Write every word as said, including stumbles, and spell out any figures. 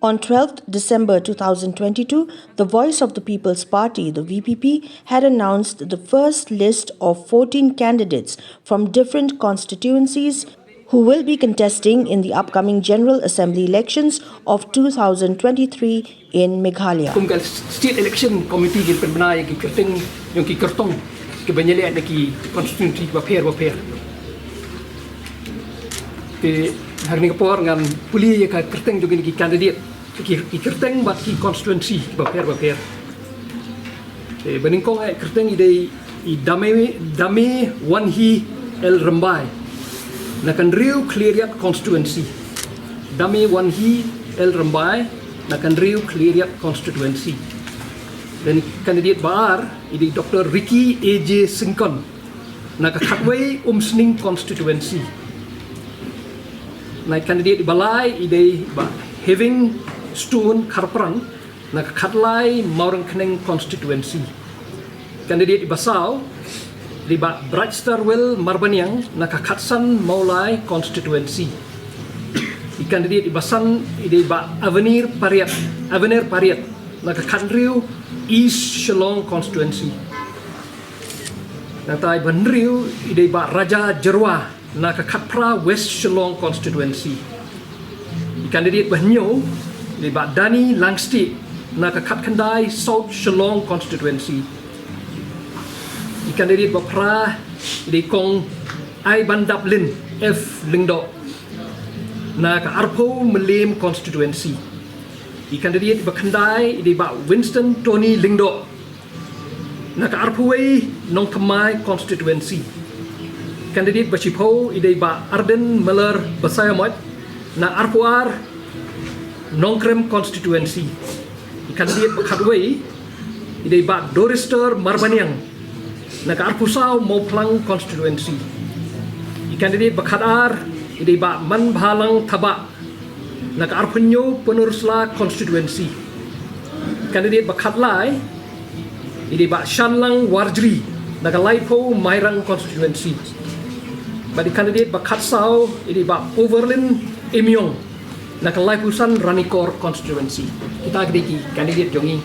On twelfth December two thousand twenty-two, the Voice of the People's Party, the V P P, had announced the first list of fourteen candidates from different constituencies who will be contesting in the upcoming General Assembly elections of two thousand twenty-three in Meghalaya. Kum ka State Election Committee kin pynbna ïa ki kyrteng, ïa ki kyrtong kiba ïaleh na ki constituency bapher bapher. Te ha kane ka por ngan pule ïa ka kyrteng jong kine ki candidate, ki, ki kyrteng bad ki constituency bapher bapher. Te ba nyngkong, eh, kyrteng i dei i Dame, Dame Wanhi L Rymbai na ka Hynriew Khliehriat constituency. Dame Wanhi L Rymbai na ka Hynriew Khliehriat constituency. Then candidate ba ar i dei Doctor Ricky A J Syngkon na ka Khatwei Umsning constituency. Na candidate ba lai i dei Bah Having Stone Kharpran na ka Khatlai Mawryngkneng constituency. Candidate ba saw i dei Bah Brightstarwell Marbaniang na ka Khatsan Mawlai constituency. I candidate ba san i dei Bah Avenir Pariat, Avenir Pariat na ka Khathynriew East Shillong constituency. Nangta i ba hynriew i dei Bah Raja Jyrwa na ka Khatphra West Shillong constituency. I candidate ba hynñiew i dei Bah Danny Langstieh na ka Khatkhyndai South Shillong constituency. I candidate ba phra i dei Kong Aibandaplin F Lyngdoh na ka Arphew Mylliem constituency. I candidate ba khyndai i dei Bah Winston Tony Lyngdoh na ka Arphew Wei Nongthymmai constituency. Candidate ba shiphew i dei Bah Ardent Miller Basaiawmoit na Arphew Ar Nongkrem constituency. I candidate ba khatwei i dei Bah Dorister Marbaniang na ka Arphew Saw Mawphlang constituency. I candidate ba khatar i dei Bah Manbhalang Thabah na ka Arphew Hynñiew Pynursla constituency. Candidate ba khatlai i dei Bah Shanlang Warjri na ka Laiphew Mairang constituency. Bad i candidate ba khatsaw i dei Bah Overlin Emiong na ka Laiphew San Ranikor constituency. Kita ki dei ki candidate jong ngi